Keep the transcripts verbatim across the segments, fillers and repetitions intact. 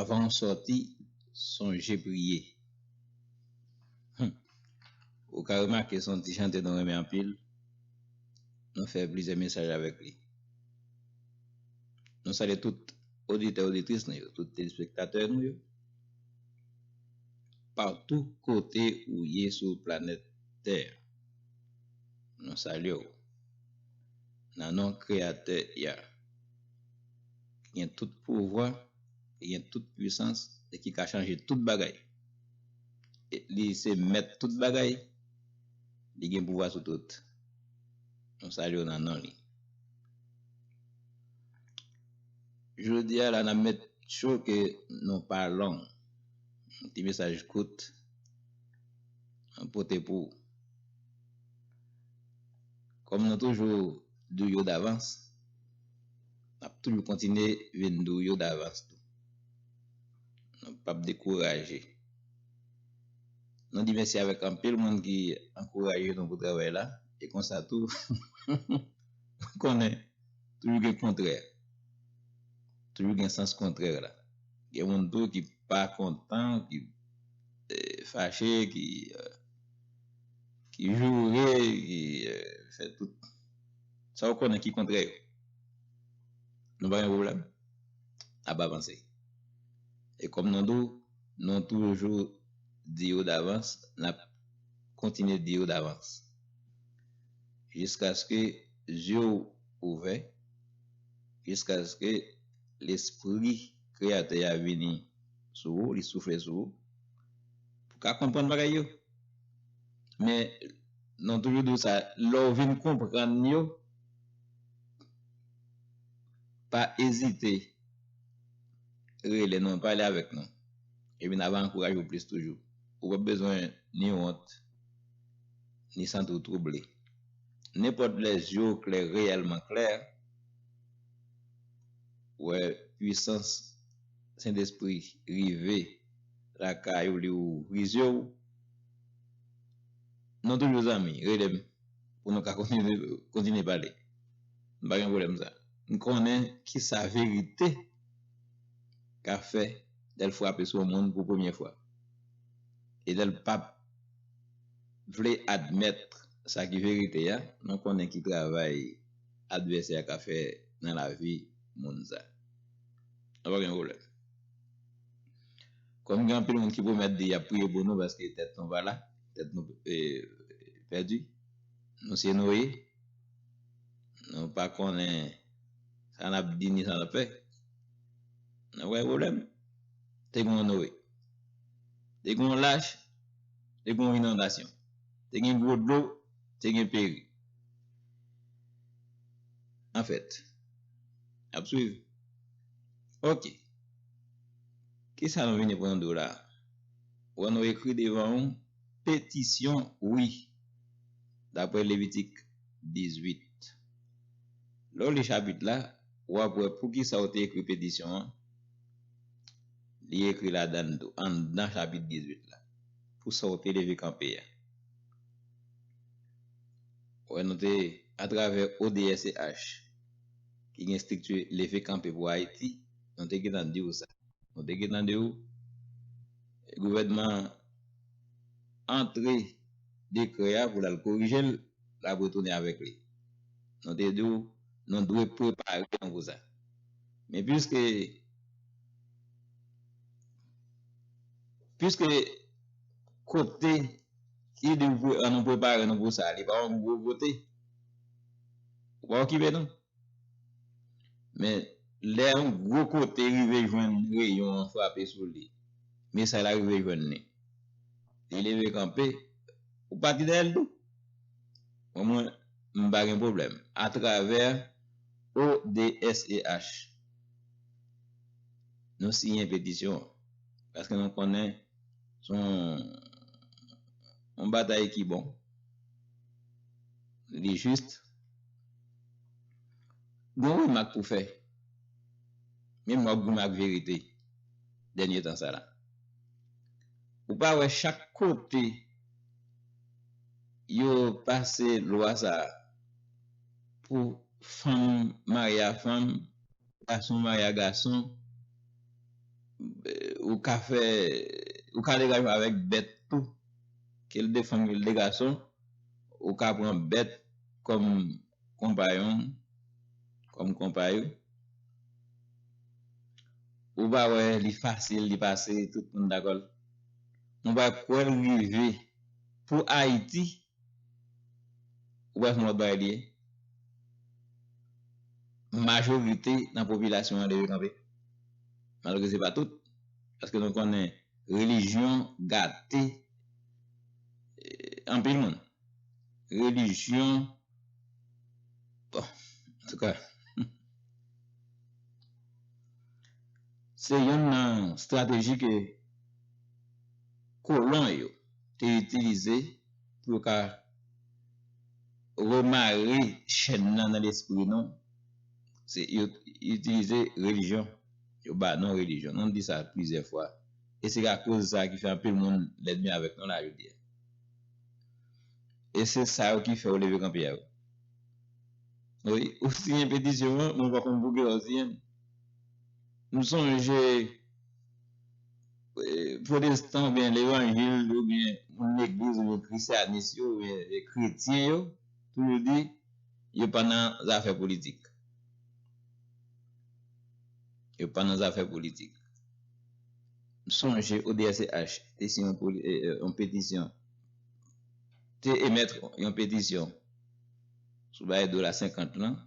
Avan w sòti, sonje priye. Hmm. Ou ka remake se yon ti chante nou renmen anpil. Nou fè plizyè mesaj avèk li. Nou salye tout oditè, oditris nou yo, tout telespektatè nou yo. Patou kote ou ye sou planèt tè, nou salye w. Nan non Kreyatè a, ki gen tout pouvwa, ki gen tout pwisans, e ki ka chanje tout bagay. E li se mèt tout bagay, li gen pouvwa sou tout. Nou salye w nan non li. Jodi a la, n ap mèt cho ke nou pa long. Yon ti mesaj kout, mwen pote pou ou. Kòm nou toujou di w yo davans, n ap toujou kontinye vin di w yo davans tou. Nou p ap dekouraje. Nou di mèsi avèk anpil moun ki ankouraje nou pou travay la. E konsa tou, nou konnen toujou gen kontrè. Toujou gen sans kontrè la. Gen moun tou ki pa kontan, ki eh, fache, ki, eh, ki joure, ki eh, fè tout sa w konnen ki kontrè yo. Nou pa gen pwoblèm. N ap avanse. E kòm nou di w, nou toujou di yo davans, n ap kontinye di yo davans. Jiskaske zye w ouvè, jiskaske Lespri Kreyatè a vini sou ou, li soufle sou ou, pou w ka konprann bagay yo. Men, nou toujou di w sa, lè w vin konprann yo, pa ezite rele nou, pale avèk nou. Epi n a va ankouraje w plis toujou. Ou p ap bezwen ni wont, ni santi w twouble. Nenpòt lè zye w klè, reyèlman klè, wè pwisans Sentespri rive lakay ou, li ouvri zye w, nou toujou zanmi, rele m pou nou ka kontinye, kontinye pale. M pa gen pwoblèm sa. M konnen kisa verite ka fè lè l frape sou yon moun pou premye fwa. E lè l p ap vle admèt sa ki verite a, nou konnen ki travay advèsè a ka fè nan lavi moun sa. Nou pa gen pwoblèm. Kòm gen anpil moun ki pwomèt di y ap priye pou nou paske tèt nou pa la, tèt nou eh, pèdi, nou se Noye, nou pa konnen sa n ap di ni sa n ap fè. N ap gen pwoblèm. Te gen yon Noye. Te gen yon lach, te gen yon inondasyon. Te gen gwo dlo, te gen peri. Anfèt, ap swiv. Ok. Kisa nou vini pou nou di w la? Wè nou ekri devan w petisyon, wi, daprè Levitik dizuit. Lè w li chapit la, w ap wè poukisa w te ekri petisyon an. Li ekri ladan l tou, anndan chapit dizuit la, pou sa w te leve kanpe a. Wè, nou te, atravè O D S C H, ki gen estrikti Leve Kanpe pou Ayiti, nou te gentan di w sa. Nou te gentan di w, gouvènman an antre dekrè a pou l al korije l, l ap retounen avèk li. Nou te di w, nou dwe prepare nou pou sa. Men piske, piske kote ki di w pre-, an nou prepare nou pou sa, li pa yon gwo kote, ou pa okipe nou. Men, lè yon gwo kote rive jwenn reyon an frape sou li, mesaj la rive jwenn li, li leve kanpe, ou pati dèyè l tou. Mwen, mwen, m pa gen pwoblèm. Atravè O D S C H, nou siyen petisyon an. Paske nou konnen se yon, yon batay ki bon. Li jis. Gon remak pou fè. Men m ap goumen ak verite dènye tan sa la. Ou pa wè chak kote yo pase lwa sa a pou fanm marye a fanm, gason marye a gason, ou ka fè, ou ka degaje avèk bèt tou, ke l de fanm, ke l de gason, ou ka pran bèt kòm konpayon, kòm konpay ou. Ou pa wè li fasil, li pase, tout moun dakò l. Mwen pa kwè l rive pou Ayiti, ou pa son lòt bagay li ye. Majorite nan popilasyon an leve kanpe. Malgre se pa tout, paske nou konnen relijyon gate, eh, anpil moun. Relijyon, bon, antouka, se youn nan estrateji ke kolon yo te itilize pou yo ka remare chèn nan nan lespri nou. Se, yo itilize relijyon. Yo ba non relijyon. Nou di sa plizyè fwa. E se akoz sa ki fè anpil moun lènmi avèk nou la jodi a. E se sa yo ki fè yo leve kanpe a yo. Wi, ou siyen petisyon an, men ou pa konn pou ki lè w siyen l. M sonje, eh, pwotestan oubyen levanjil oubyen moun legliz oubyen krisyanis yo oubyen, eh, kretyen yo toujou di yo pa nan zafè politik. Yo pa nan zafè politik. M sonje O D S C H te siyen yon poli-, eh, eh, yon petisyon, te emèt yon petisyon sou bagay dola senkant lan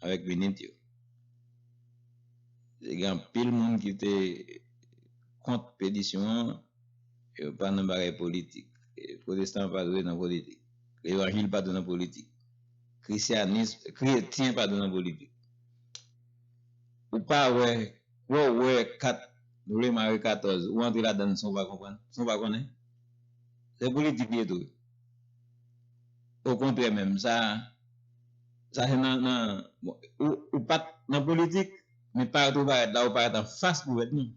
avèk minit yo. Te gen anpil moun ki te kont petisyon an, yo pa nan bagay politik. E pwotestan pa dwe nan politik. Levanjil pa dwe nan politik. Krisyanis, kretyen pa dwe nan politik. Ou pa wè, wè, wè kat, nou vle mare katòz, ou antre ladan l san w pa konprann, san w pa konnen. Se politik li ye tou. Okontrè menm, sa, sa se nan, nan, bon, ou, ou pa t nan politik, men parèt ou parèt la, ou parèt anfas gouvènman.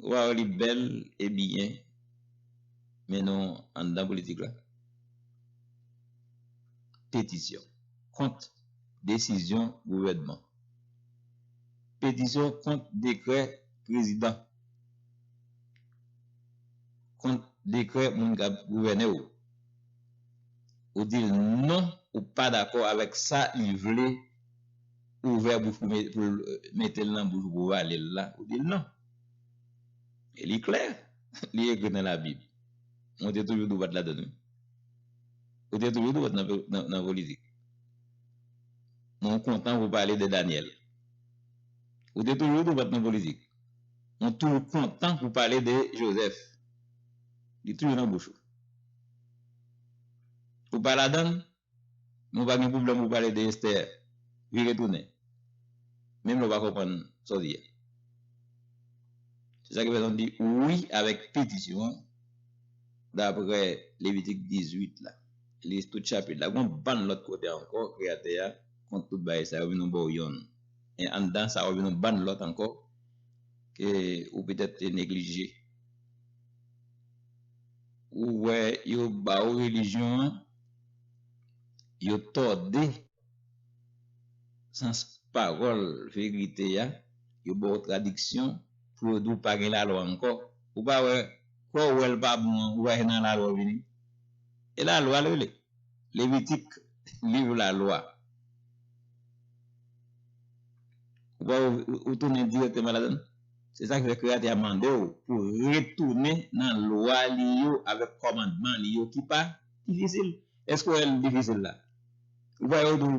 Ou pa wè li bèl e byen, men nou anndan politik la. Petisyon kont desizyon gouvènman. Petisyon kont dekrè prezidan. Kont dekrè moun k ap gouvène w. Ou di l non, ou pa dakò avèk sa li vle, ouvè bouch pou me-, pou l, euh, mete l nan bouch ou pou vale l la, ou di l non. E li klè, li ekri nan Labib. Mwen te toujou di w pa t ladann, wi. Ou te toujou di w pa t nan, nan, nan politik. Mwen kontan pou pale de Daniel. Ou te toujou di w pa t nan politik. Mwen toujou kontan pou pale de Joseph. Li toujou nan bouch ou. Ou pa ladann, men w pa gen pwoblèm pou pale de Esther. Vire tounen. Menm lè w pa konprann sa w di a. Se sa ki fè nou di wi avèk petisyon an, daprè Levitik dizuit la. Li tout chapit la. Gon bann lòt kote ankò, Kreyatè a kont tout bagay sa yo, vin nou ba w yonn. E anndan sa yo, vin nou bann lòt ankò, ke ou petèt te neglije. Ou wè, yo ba w relijyon an, yo tòde sans pawòl verite a, yo ba w tradiksyon pou yo di w pa gen lalwa ankò. Ou pa wè, kò w wè l pa bon an, ou wè nan lalwa w vini. E lalwa l rele. Levitik, liv lalwa. Ou pa, ou, ou tounen dirèkteman ladan l. Se sa ki fè Kreyatè a mande w pou retounen nan lwa li yo avèk kòmandman li yo ki pa difisil. Èske w wè l difisil la? Ou pa yo di w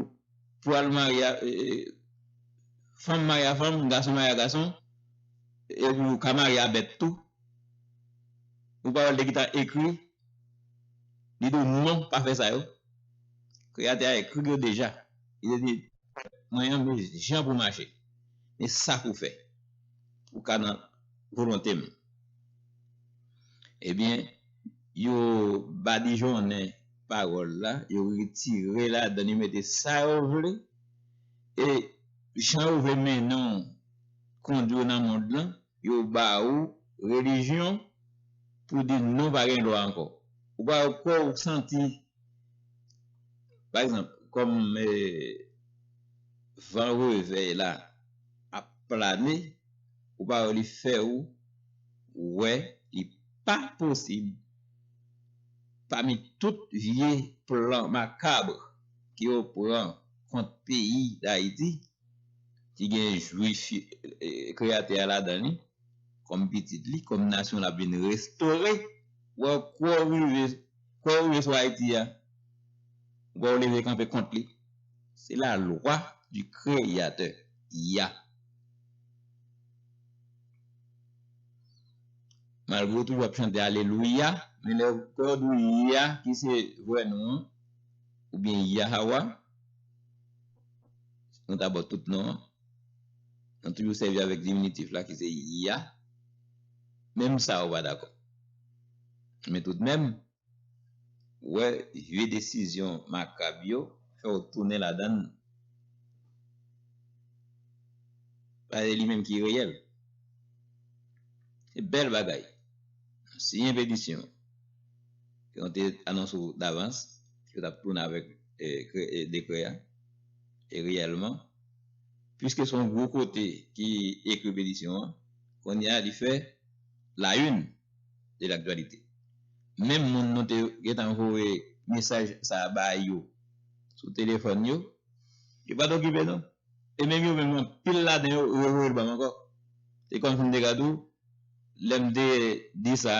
pou w al marye a, e, e, fanm marye a fanm, gason marye a gason, epi ou ka marye a bèt tou. Ou pa wè l te gentan ekri, li di w non, pa fè sa yo. Kreyatè a ekri yo deja. Li te di, mwen an, men jan pou mache. Men sa pou fè. Pou ka nan volonte m. Ebyen, yo badijonnen pawòl la, yo retire ladan, yo mete sa yo vle, e jan yo vle mennen w kondwi w nan mond lan, yo ba ou relijyon pou di non, pa gen lwa ankò. Ou pa wè kò w santi, pa egzanp, kòm, eh, van revèy la ap plane, pou pawòl li fè ou wè li pa posib, pami tout vye plan makab ke yo pran kont peyi Dayiti, ki gen jwif, eh, Kreyatè a ladan li, kòm pitit li, kòm nasyon l ap vin restore, wè kwè w rive, kwè w rive sou Ayiti a, ou pa w leve kanpe kont li. Se la lwa di Kreyatè, ya. Malgre w toujou ap chante alelouya, men lè w kwè w di w ya, ki se vrè non an, oubyen Yahawa, nou ta ba w tout non an, nou toujou sèvi avèk diminitif la ki se ya, menm sa ou pa dakò. Men toutmenm, wè vye desizyon makab yo fè w tounen ladan l. Pa se li menm ki reyèl. Se bèl bagay. Siyen petisyon ke nou te anonse w davans, ke w t ap tounen avèk, eh, kre- eh, dekrè a. E reyèlman, piske se yon gwo kote ki ekri petisyon an, kounye a li fè la une de l'actualité. Menm moun nou te gentan voye mesaj sa a ba yo sou telefòn yo, yo pa t okipe non. E menm yo menm anpil ladan yo revoye l ban m ankò. Se kòmsi m te ka di w, lè m te di sa,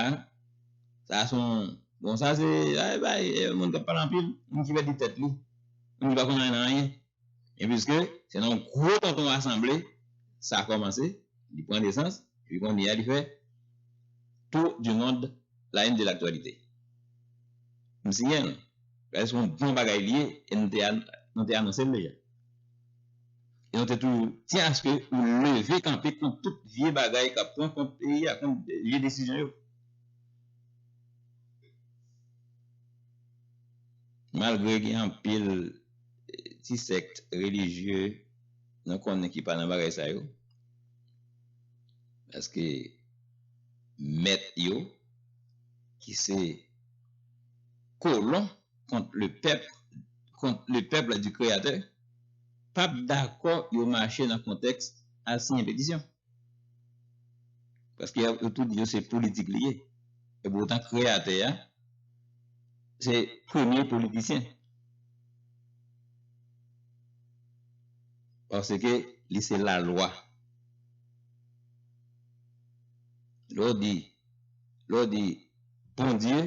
sa se yon, bon, sa se, ay, bay, e, moun k ap pale anpil, moun ki pèdi tèt li, moun ki pa konn anyen nan anyen. Men piske se nan yon gwo tonton asanble sa kòmanse, li pran nesans, epi kounye a li fè tour du monde, la une de l'actualité. M siyen l. Paske se yon bon bagay li ye, e nou te an- nou te anonse l deja. E nou te toujou tyen aske ou leve kanpe kont tout vye bagay k ap pran kont peyi a, kont vye desizyon yo. Malgre gen anpil, eh, ti sèkt relijye nou konnen ki pa nan bagay sa yo, paske mèt yo, ki se kolon kont le pèp, kont le pèp du Créateur, p ap dakò yo mache nan kontèks al siyen petisyon. Paske yo tou di yo se politik li ye. E poutan Kreyatè a se premye politisyen. Paske li se lalwa. Lè w di, lè w di Bondye,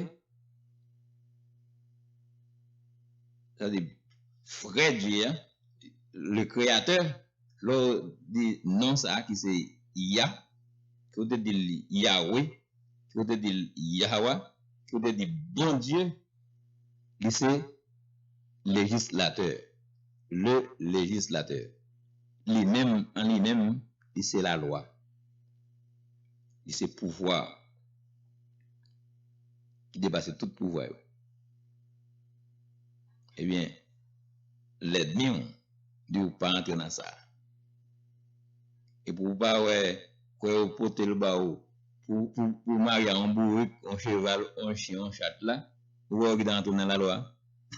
sa vle di vrè Dye a, le Créateur, lè w di non sa a ki se Ya, ke w te di l Yahweh, ke w te di l Yahwa, ke w te di Bondye, li se lejislatè, le législateur. Li menm, an li menm, li se lalwa. Li se pouvwa ki depase tout pouvwa yo. Ebyen, lènmi w di w pa antre nan sa. Epi w pa wè, kwè yo pote l ba w pou, pou, pou w marye a yon bourik, yon cheval, yon chen, yon chat la, ou wè yo gentan antre nan lalwa.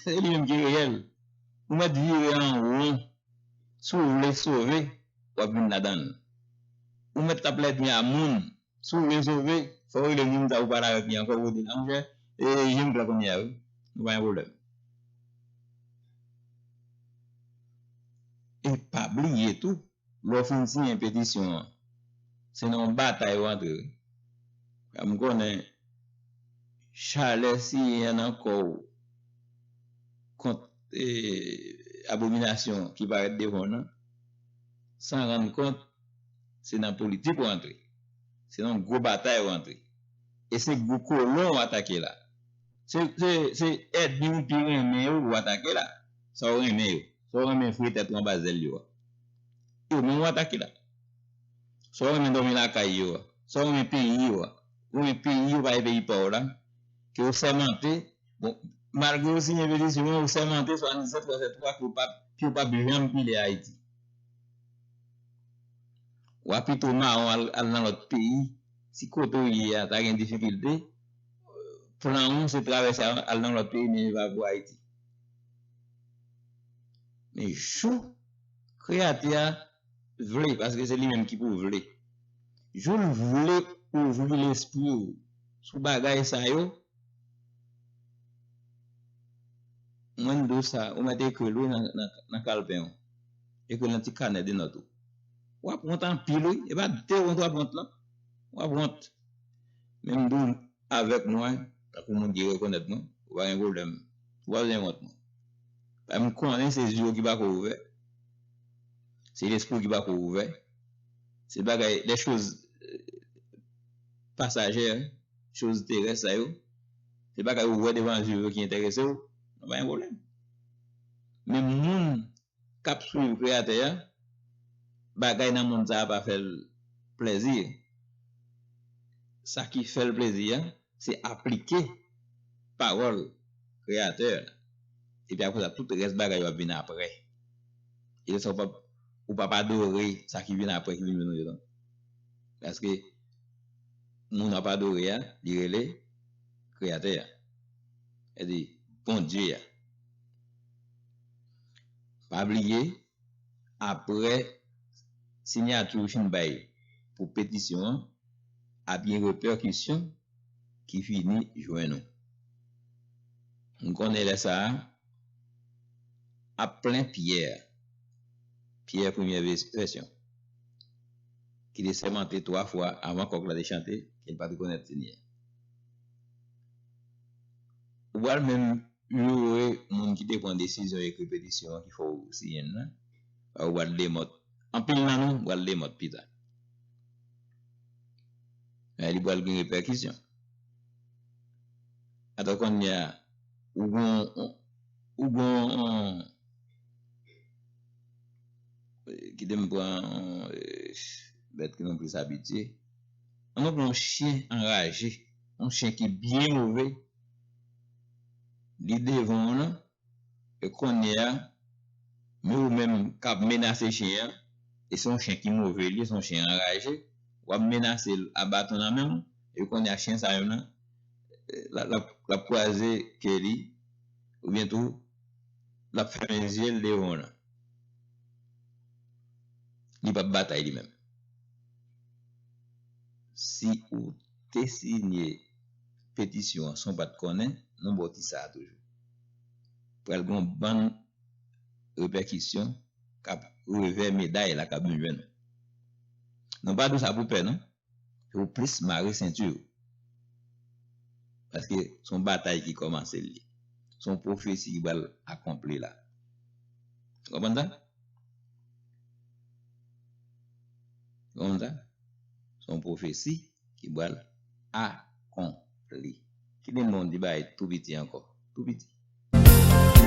Se li menm ki reyèl. Ou mèt vire an won. Si w vle sove, w ap vin ladan l. Ou mèt t ap lènmi a moun. Si w vle sove, fò w rele moun sa ou pale avèk li ankò, pou w di l, monchè, e, je m klè kounye a, wi. Nou pa gen pwoblèm. E pa bliye tou, lè w fin siyen petisyon an, se nan yon batay ou antre, wi. M konnen chalè siyen an nan kò w kont, e, abominasyon ki parèt devan w nan, san rann kont, se nan politik ou antre. Se nan gwo batay ou antre. E se gwo kolon ou atake la. Se, se, se ènmi ou pi renmen yo ou atake la. Sa w renmen yo. Sa w renmen foure tèt ou anba zèl yo a. Yo menm ou atake la. Sa w renmen dòmi lakay yo a. Sa w renmen peyi yo a. Ou renmen peyi yo pa e peyi pa w la. Ke w sèmante. Bon, malgre w siyen petisyon an, ou sèmante swasanndisèt swasanntwa ke w p ap, ke w p ap janm pile Ayiti. W a pito mawon al, al nan lòt peyi. Si kote w ye a ta gen difikilte, plan ou se travèse al, al nan lòt peyi, men e pa pou Ayiti. Men jou Kreyatè a vle, paske se li menm ki pou vle. Jou l vle ouvri lespri w sou bagay sa yo, mwen m di w sa, ou mèt ekri l wi nan, nan, nan kalpen w. Ekri l nan ti kanè de nòt ou. W ap wont anpil wi. E pa de wont w ap wont non. W ap wont. Men m di w avèk mwen, tankou moun ki rekonèt mwen, ou pa gen pwoblèm. Ou pa bezwen wont mwen. Paske m konnen se zye w ki pako ouvè. Se lespri w ki pako ouvè. Se bagay, les choses, euh, passagères, choz terès sa yo. Se bagay ou wè devan zye w yo ki enterese w. Nan pa gen pwoblèm. Men moun k ap swiv Kreyatè a, bagay nan mond sa a pa fè l plezi. Sa ki fè l plezi a, se aplike pawòl Kreyatè a. Epi apre sa, tout rès bagay yo ap vin apre. E lè sa, ou p ap, ou p ap adore sa ki vin apre, ki vin jwenn ou yo non. Paske moun w ap adore a, li rele Kreyatè a. Sètadi, Bondye a. Pa bliye, apre siyati w fin bay pou petisyon an, ap gen repèkisyon ki vini jwenn ou. M konnen lè sa a, ap plen Pyè, Pyè premyè vè-, vèsyon, ki te sèmante twa fwa avan kòk la te chante ke l pa t rekonèt Senyè a. Ou pral menm joure moun ki te pran desizyon ekri petisyon an ki fè w siyen l lan. Ou pral demòt. Anpil nan nou pral demòt pita. Men li pral gen repèkisyon. Atò kounye a, ou gon, ou gon, kite m pran, eh, bèt ke nou plis abitye. Ann nou pran yon chen anraje, yon chen ki byen move, li devan w lan, e kounye a, men ou menm k ap menase chen an, e se yon chen ki move li ye, se yon chen anraje, w ap menase l a baton nan men w, e kounye a chen sa menm lan, l ap, l ap, l ap kwaze ke li, oubyen tou, l ap fèmen zye l devan w lan. Li p ap batay li menm. Si ou te siyen petisyon an san w pa t konnen, non ba w ti sa a toujou. Pral gen yon bann repèkisyon k ap revè meday la k ap vin jwenn ou. Non pa di w sa pou pè non. Pou plis mare senti w. Paske se yon batay ki kòmanse li ye. Se yon pwofesi ki pral akonpli la. Ou konprann sa? Ou konprann sa? Se yon pwofesi ki pral akonpli. Kite m ba w yon ti bagay tou piti ankò. Tou piti.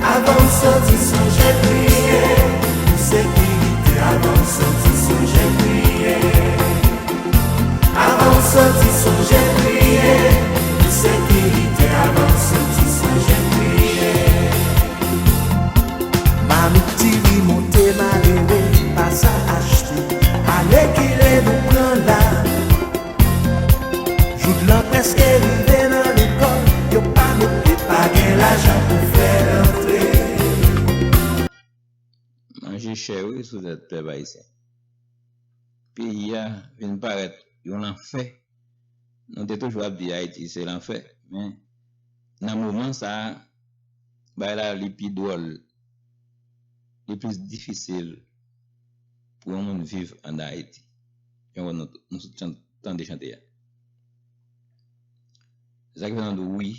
Avan w soti, sonje priye. Pou sekirite, avan w soti, sonje priye. Avan w soti, sonje priye. Pou sekirite, avan w soti, sonje priye. Mamit TV monte malere, pa sa achte. Alèkile nou pran la. Joud lan prèske rive nan lekòl, yo pa mete, pa gen lajan pou fè rantre. Manje chè wi sou tèt pèp ayisyen. Peyi a vin parèt yon lanfè. Nou te toujou ap di Ayiti se lanfè, men nan moman sa a, bagay la li pi dwòl, li plis difisil pou yon moun viv ann Ayiti. Jan nou, nou sot chan-, tande chante a. Se sa ki fè nou di wi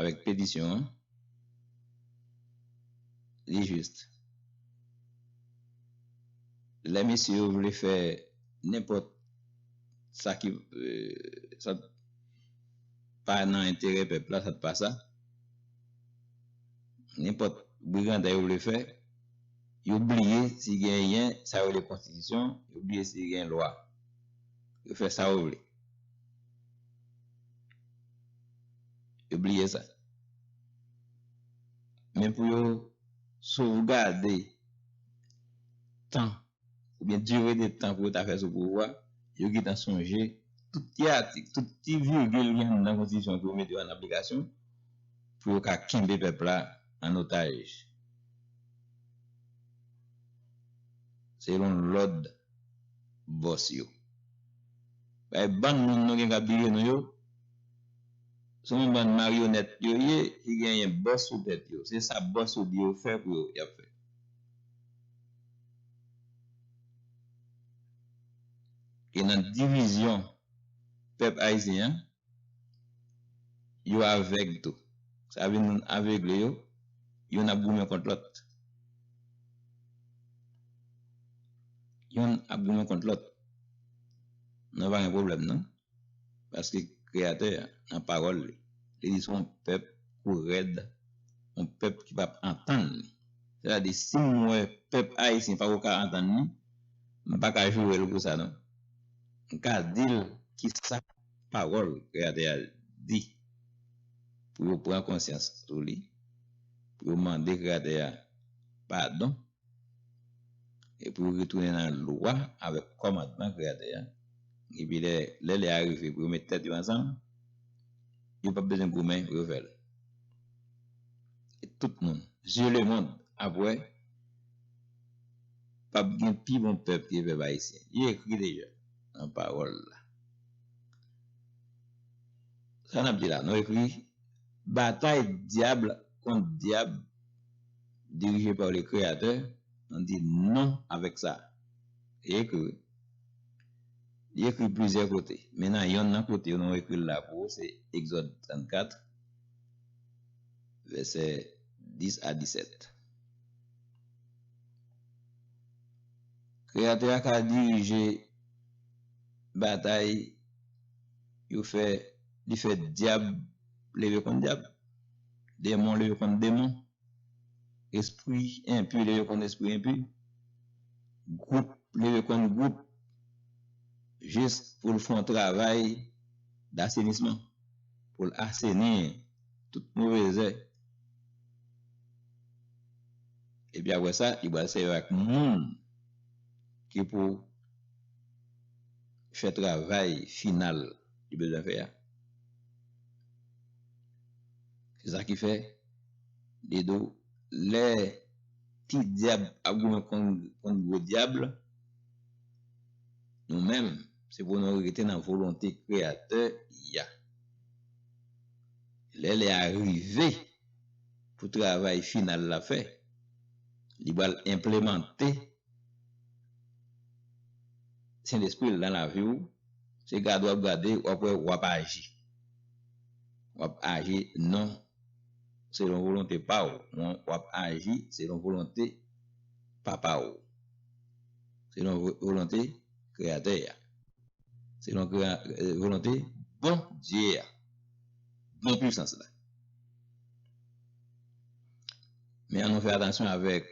avèk petisyon an, li jis. Lè mesye yo vle fè nenpòt sa ki, eh, sa pa nan enterè pèp la, sa pa sa. Nenpòt brigantay yo vle fè, yo bliye si genyen sa yo rele konstitisyon, yo bliye si gen lwa. Yo fè sa yo vle. Yo bliye sa. Men pou yo sovgade tan oubyen dire de tan pou yo ta fè sou pouvwa, yo gentan sonje tout ti atik, tout ti vigil ki anndan konstitisyon pou yo mete yo an aplikasyon, pou yo ka kenbe pèp la an otaj. Selon lòd bòs yo. Bay bann moun nou gen k ap dirije nou yo, se yon bann maryonèt yo ye ki genyen bòs sou tèt yo. Se sa bòs yo di yo fè pou yo, y ap fè. E nan divizyon pèp ayisyen an, yo avèg tou. Sa vin avègle yo, youn ap goumen kont lòt. Youn ap goumen kont lòt. Nou pa gen pwoblèm, non. Paske Kreyatè a, nan pawòl li, li di se yon pèp kou rèd, yon pèp ki p ap antann li. Sètadi, si m wè pèp ayisyen pa ko ka antann li, m pa ka joure l pou sa, non. M ka di l kisa pawòl Kreyatè a di, pou yo pran konsyans sou li, pou yo mande Kreyatè a padon, e pou yo retounen nan lwa avèk kòmandman Kreyatè a. Epi lè, lè, lè a rive pou yo met tèt yo ansanm, yo p ap bezwen goumen pou yo fè l. E tout moun, zye lemonn ap wè, p ap gen pi bon pèp ke pèp ayisyen. Li ekri deja nan pawòl la. Sa n ap di la, nou ekri batay dyab kont dyab dirije pa le Kreyatè, nou di non avèk sa. Li ekri, wi. Li ekri plizyè kote, men nan yonn nan kote yo nou ekri l la pou ou, se Egzòd trannkat, vèsè dis a disèt. Kreyatè a ka dirije batay yo fè, li fè dyab leve kont dyab, demon leve kont demon, espri enpi leve kont espri enpi, gwoup leve kont gwoup, jis pou l fè yon travay dasenisman, pou l aseni tout move zè. Epi apre sa, li pral sèvi ak moun ki pou fè travay final li bezwen fè a. Se sa ki fè, li di w, lè ti dyab ap goumen kont, kont gwo dyab, nou menm, se pou nou rete nan volonte Kreyatè a. Lè lè a rive pou travay final la fè, li pral enplemante Sentespri l nan lavi w, se gade w ap gade, w ap wè w ap aji. W ap aji non selon volonte pa w, men w ap aji selon volonte Papa w, selon vo-, volonte Kreyatè a, selon kreya-, eh, volonte Bondye a, bon pwisans la. Men ann nou fè atansyon avèk,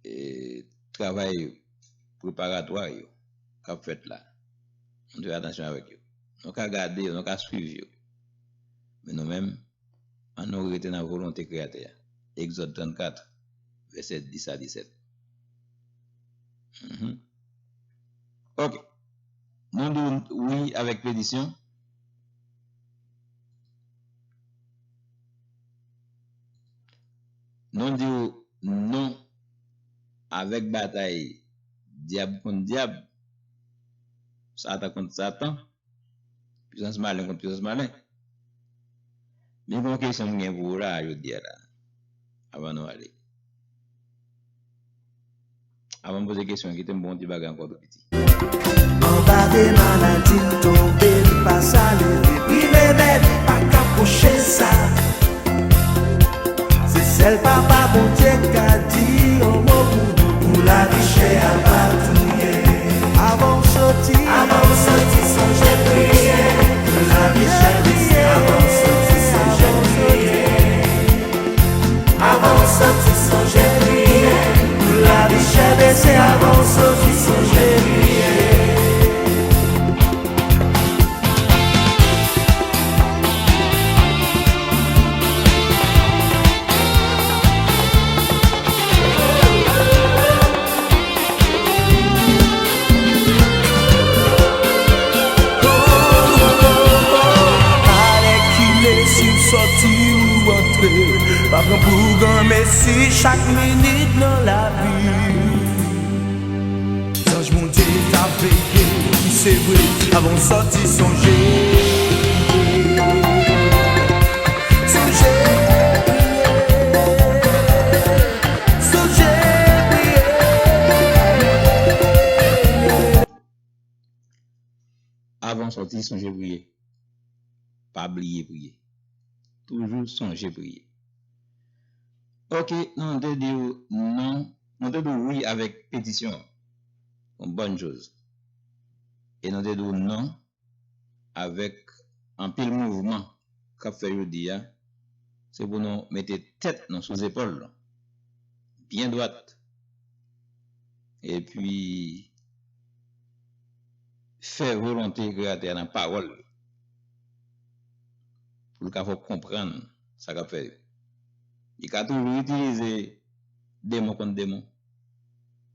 eh, travay preparatwa yo k ap fèt la. Ann fè atansyon avèk yo. Nou ka gade yo, nou ka swiv yo. Men nou menm, ann nou rete nan volonte Kreyatè a. Egzòd trannkat, vèsè dis a disèt. Mhm. Ok. Nou di wi avèk penisyon. Nou di non avèk batay dyab kont dyab, Satan kont Satan, pwisans malen kont pwisans malen. Men gen yon kesyon m gen pou ou la, jodi a la, avan nou ale. Avan m poze kesyon an, kite m ba w yon ti bagay ankò tou piti. Anba de maladi l tonbe, li pa sa leve, pi leve, li pa ka pwoche sa. Se sèl Papa Bondye k ka di yon mo pou nou, pou lavi chè a pa touye. Avan w soti, avan w soti, sonje priye. Pou lavi chè, avan w soti, sonje priye. Avan w soti, sonje priye. Pou lavi chè bese, avan w soti, sonje priye. Alèkile, si w sòti ou antre, pa pran pou granmesi chak minit nan lavi. Zanj Bondye t ap veye, ki Te vre, avan w sòti, sonje priye. Sonje priye. Sonje priye. Avan w sòti, sonje priye. Pa bliye priye. Toujou sonje priye. Ok, nou te di w non, nou te di w wi avèk petisyon an. Yon bòn choz. E nou te di w non avèk anpil mouvman k ap fè jodi a. Se pou nou mete tèt nou sou zepòl nou. Byen dwat. Epi fè volonte Kreyatè a nan pawòl li. Pou l ka fè w konprann sa k ap fè yo. Li ka toujou itilize demon kont demon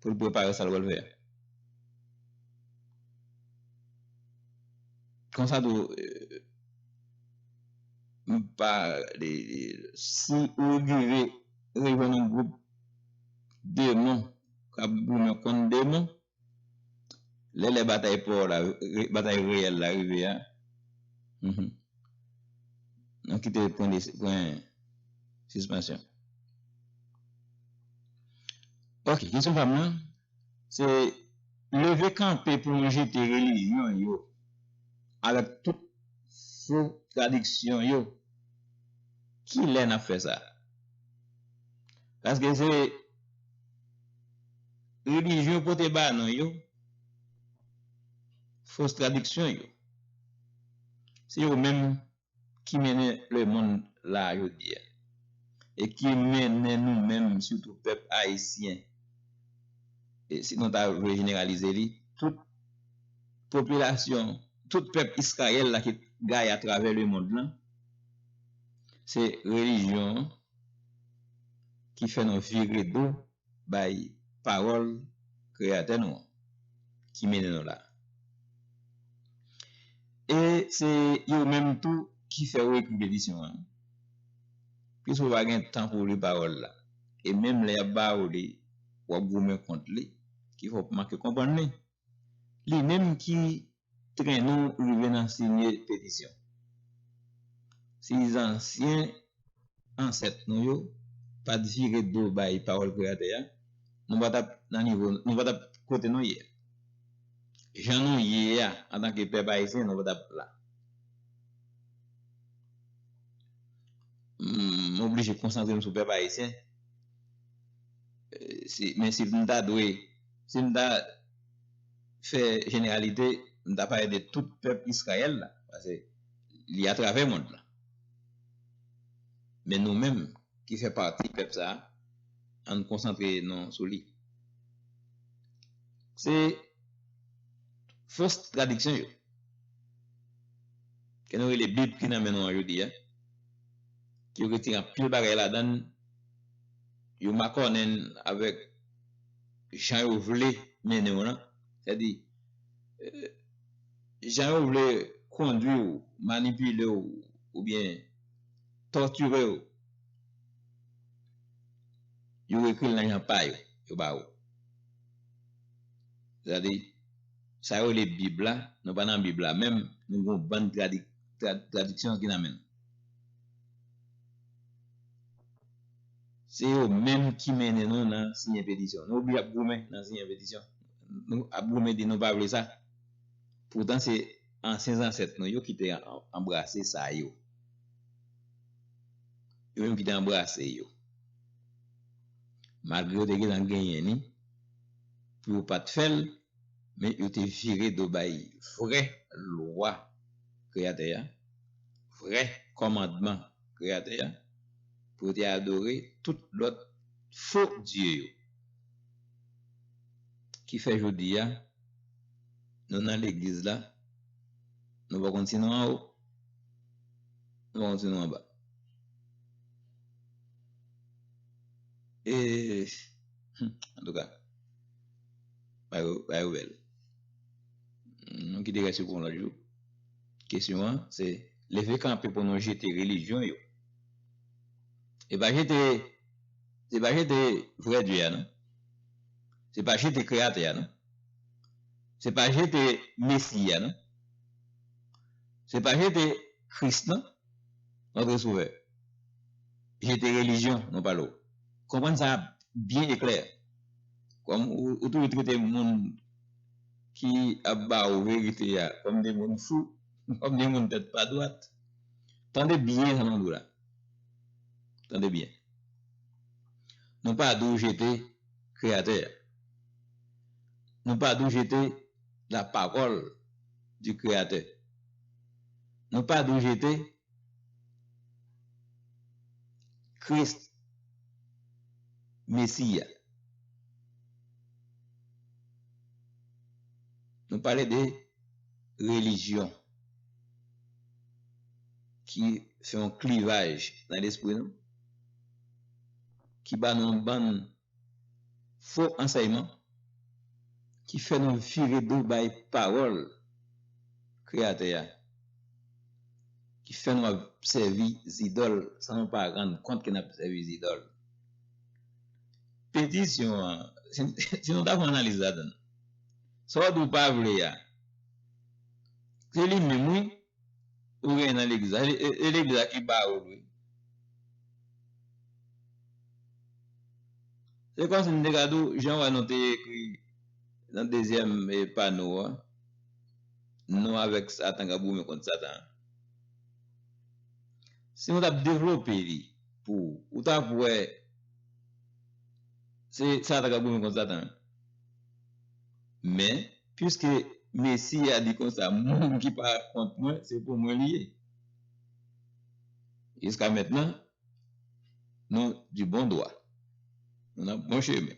pou l prepare sa l pral fè a. Konsa tou, eh, m pa, li, li, si ou rive rejwenn yon gwoup demon k ap goumen kont demon, lè, lè batay pa w la, re-, batay reyèl la rive a, mhm, nou kite pwen de, pwen sispansyon. Ok, kesyon pa m nan, se leve kanpe pou nou jete relijyon yo avèk tout fo tradiksyon yo. Kilè n ap fè sa? Paske se relijyon yo pote ba nou yo, fo tradiksyon yo. Se yo menm ki mennen lemonn la jodi a. E ki mennen nou menm, sitou pèp ayisyen. E si nou ta vle jeneralize li, tout popilasyon, tout pèp Izrayèl la ki gaye atravè lemonn lan, se relijyon an ki fè nou vire do bay pawòl Kreyatè nou an ki mennen nou la. E se yo menm tou ki fè yo ekri petisyon an. Piske w pa gen tan pou w li pawòl la. E menm lè y ap ba ou li, w ap goumen kont li, ki fè w manke konprann li. Li menm ki trennen w rive nan siyen petisyon. Si zansyen ansèt nou yo pa t vire do bay pawòl Kreyatè a, nou pa t ap nan nivo, nou pa t ap kote nou ye a. Jan nou ye a, antanke pèp ayisyen, nou pa t ap la. M oblije konsantre m sou pèp ayisyen. Eh, si, men si m ta dwe, si m ta fè jeneralite, m ta pale de tout pèp Izrayèl la, paske li atravè mond lan. Men nou menm ki fè pati pèp sa a, ann konsantre nou sou li. Se fo tradiksyon yo. Ke nou rele Bib ki nan men nou an jodi a, ki yo retire anpil bagay ladan l, yo makònen l avèk jan yo vle mennen w lan. Sètadi, eh, jan yo vle kondwi w, manipile w, oubyen tòtire w, yo ekri l nan jan pa yo, yo ba ou. Sètadi, sa yo rele Bib la, nou pa nan Bib la menm, nou gen yon bann tradi-, tra-, tradiksyon ki nan men nou. Se yo menm ki mennen nou nan siyen petisyon. Nou oblije ap goumen nan siyen petisyon. Nou ap goumen di nou pa vle sa. Poutan se ansyen zansèt nou yo ki te an-, anbrase sa yo. Yo menm ki te anbrase yo. Malgre yo te gentan genyen ni, pou yo pa t fè l, men yo te vire do bay vrè lwa Kreyatè a, vrè kòmandman Kreyatè a, pou yo te adore tout lòt fo dye yo. Ki fè jodi a, nou nan legliz la, nou pa konn si nou anwo, nou pa konn si nou anba. E, hmm, antouka, bagay yo, bagay yo bèl. Nou kite rès yo pou yon lòt jou. Kesyon an, se leve kanpe pou nou jete relijyon yo. E pa jete, se pa jete vrè Dye a, non. Se pa jete Kreyatè a, non. Se pa jete Mesi a, non. Se pa jete Kris, non. Notre Sauveur. Jete relijyon, nou pale w. Konprann sa byen e klè. Kòm ou, ou toujou trete moun ki ap ba ou verite a kòm de moun fou, kòm de moun tèt pa dwat. Tande byen sa m ap di w la. Tande byen. Nou pa dwe jete Kreyatè a. Nou pa dwe jete la parole du Créateur. Nou pa dwe jete Kris, Mesi a. Nou pale de relijyon ki fè yon klivaj nan lespri nou, ki ba nou yon bann fo ansèyman ki fè nou vire do bay pawòl Kreyatè a, ki fè nou ap sèvi zidòl san nou pa rann kont ke n ap sèvi zidòl. Petisyon an, si, si nou ta fè analiz ladan l, sa w di w pa vle a, se li menm, wi, ou genyen nan legliz la. E, e, e legliz la ki ba ou l, wi. Se kòmsi m te ka di w, jan w wè nou te ekri nan dezyèm, e, pano a, nou avèk Satan k ap goumen kont Satan an. Si nou t ap devlope li pou ou, ou t ap wè se Satan k ap goumen kont Satan. Men, piske Mesi a di konsa, moun ki pa kont mwen, se pou mwen li ye. Jiska mentnan, nou di bon dwa. Nou nan bon chemen.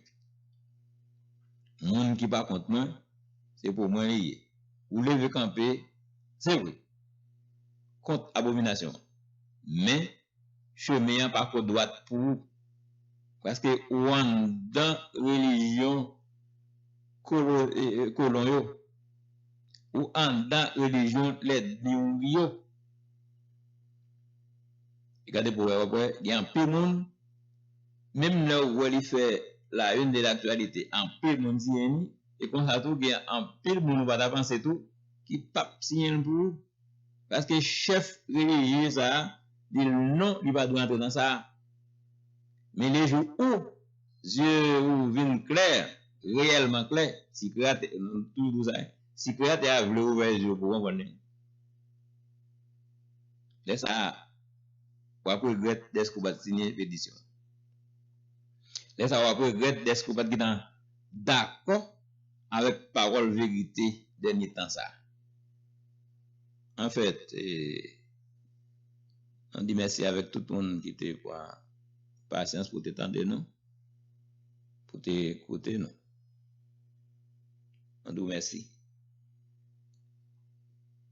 Moun ki pa kont mwen, se pou mwen li ye. Ou leve kanpe, se vre, kont abominasyon an. Men, chemen an pa ko dwat pou ou. Paske ou anndan relijyon kolo-, e, e, kolon yo. Ou anndan relijyon lènmi yo. E gade pou wè, w ap wè, gen anpil moun, menm lè w wè li fè la une de l'actualité, anpil moun siyen li, e konsa tou, gen anpil moun ou pa ta panse tou, ki p ap siyen l pou ou. Paske chèf relijye sa a di l non, li pa dwe antre nan sa a. Men le jou ou zye ou vin klè, reyèlman klè, si Kreyatè, nou toujou di sa, si Kreyatè a vle ouvè zye w pou w konprann li, lè sa a, w ap regrèt dèske w pa t siyen petisyon. Lè sa a, w ap regrèt dèske w pa t gentan dakò avèk pawòl verite dènye tan sa a. Anfèt, e, nou di mèsi avèk tout moun ki te pran pasyans pou te tande nou, pou te koute nou. Nou di w mèsi.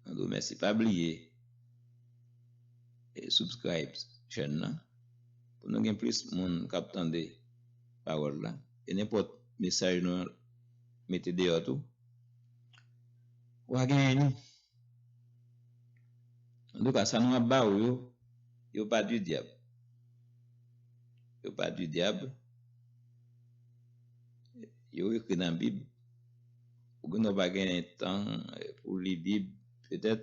Nou di w mèsi. Pa bliye, e, subscribe chèn nan pou nou gen plis moun k ap tande pawòl la. E nenpòt mesaj nou mete deyò tou, w a genyen li. Antouka, sa nou ap ba ou yo, yo pa du dyab. Yo pa du dyab. Yo ekri nan Bib. Ou gen dwa pa gen tan, eh, pou li Bib, petèt.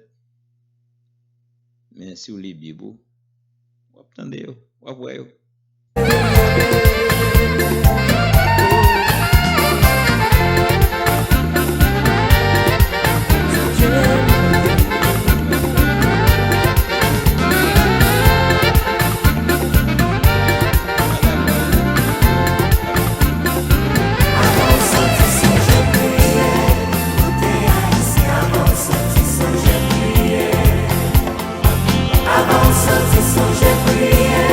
Men si w li Bib ou, w ap tande yo, w ap wè yo. Avan w soti, sonje priye.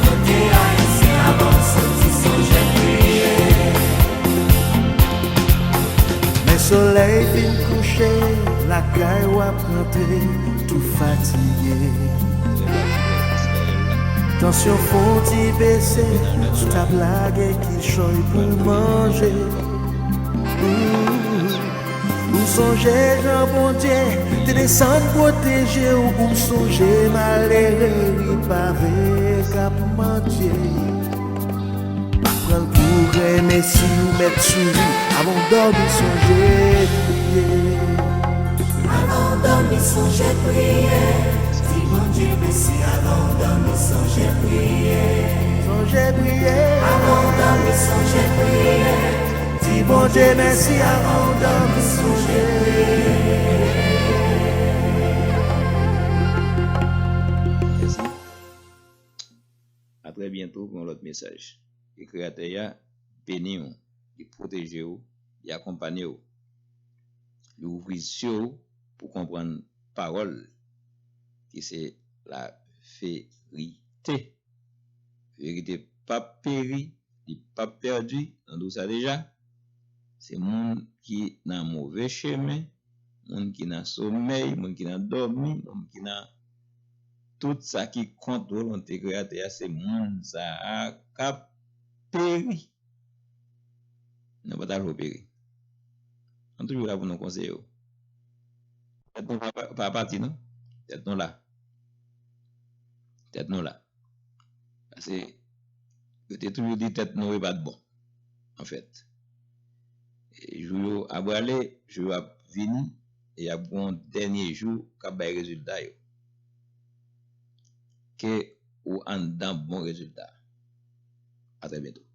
Kote Ayisyen, avan w soti, sonje priye. Men solèy fin kouche, lakay w ap rantre, tou fatige. Tansyon fon ti bese, sou tab la gen kichòy pou manje. Ou sonje jan Bondye te desann pwoteje w, ou sonje malere ripave k ap mandye. Pa pran l pou grenn, si w mèt sou li, avan w dòmi sonje. Avan w dòmi, sonje priye. Di Bondye mèsi avan w dòmi, sonje priye. Sonje priye. Avan w dòmi, sonje priye. Di Bondye mèsi avan w dòmi, sonje priye. Mèsi. A trè byento pou yon lòt mesaj. Ke Kreyatè a beni w, li pwoteje w, li akonpanye w, li ouvri zye w pou konprann pawòl ki se laverite. Verite p ap peri, li p ap pèdi, nou di w sa deja. Se moun ki nan move chemen, moun ki nan somèy, moun ki nan dòmi, moun ki nan tout sa ki kont volonte Kreyatè a, se moun sa a k ap peri. Nou pa ta vle w peri. Nou toujou la pou nou konseye w. Tèt nou pa, pa, pa pati, non. Tèt nou la. Tèt nou la. Paske yo te toujou di tèt nou e pa t bon, anfèt. E jou yo ap ale, jou yo ap vini, e y ap gen yon dènye jou k ap bay rezilta yo. Ke ou anndan bon rezilta. A trè byento.